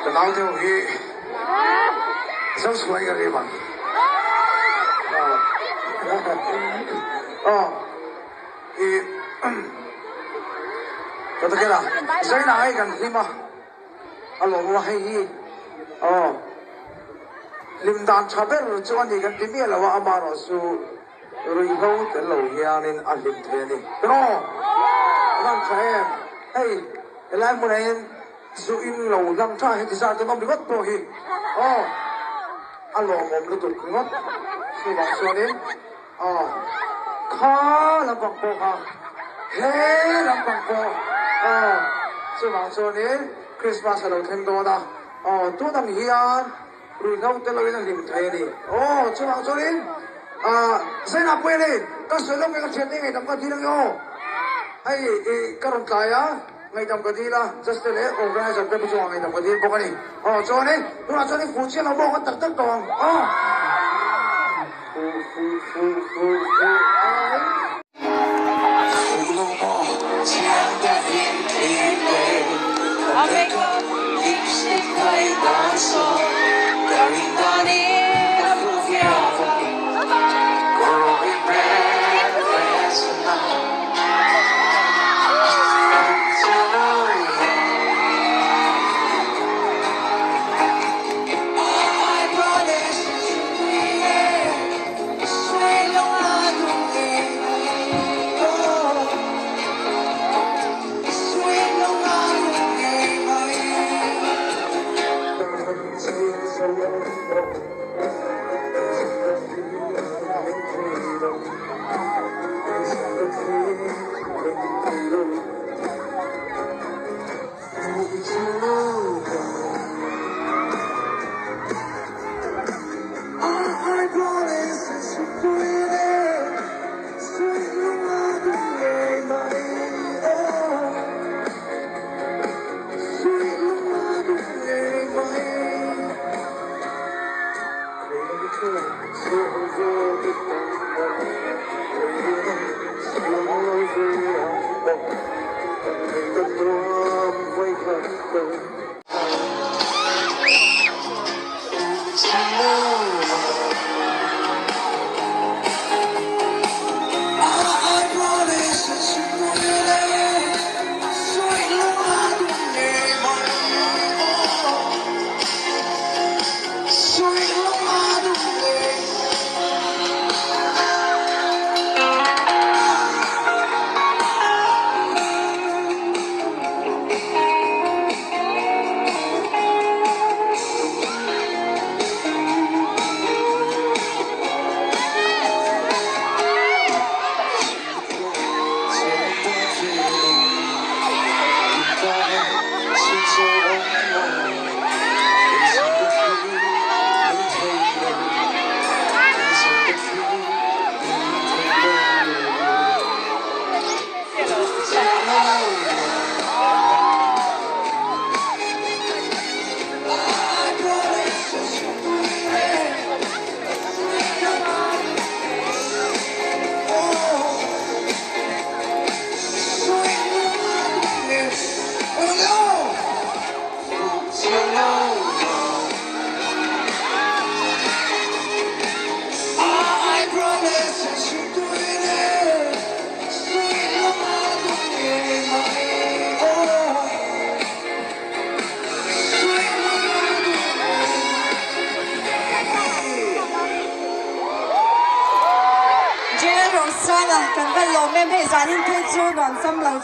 Ka nau deuh hi Zosuai ka rim ang. Aw i ka ta kela Zaina hei kan hlim a a lawm a hei hi aw hlim dan tha ber chu a ni kan ti miah lo a amaherawh chu Ruihhlo tel lo hianin a hlim thei a ni. Tiraw? A van tha em? Hei, helai hmunah hian zu in lo hlang tha heti zat an awm ringawt pawh hi aw a lawmawm lutuk ringawt. Chuvang chuanin aw kha lampang pawh kha he lampang pawh aw chuvang chuanin Christmas a lo thleng dawn a aw tun ang hian Ruihhlo te loin a hlim thei a ni. Aw, chuvang chuanin ah Zainah pawh hian hei ka sawi lawk nge ka thiante ngaihdam ka dil ange aw. Hei i ka rawn tlai a, ngaihdam ka dil a, Justice leh organizer te pawh chungah ngaihdam ka dil bawk a ni. Aw, chuanin tunah chuan i fuh chiah lo maw ka tak tak tawh ang. Aw. Fuh fuh fuh fuh fuh ai. Fuh lo maw chiang takin thlir teh Ka makeup lipstick kai dan saw Ka ring danin ka fuh viau Ka rawh i brand ve sana Jail Rosanga kan va lawm em hei zanin phei chu nuam sam lo.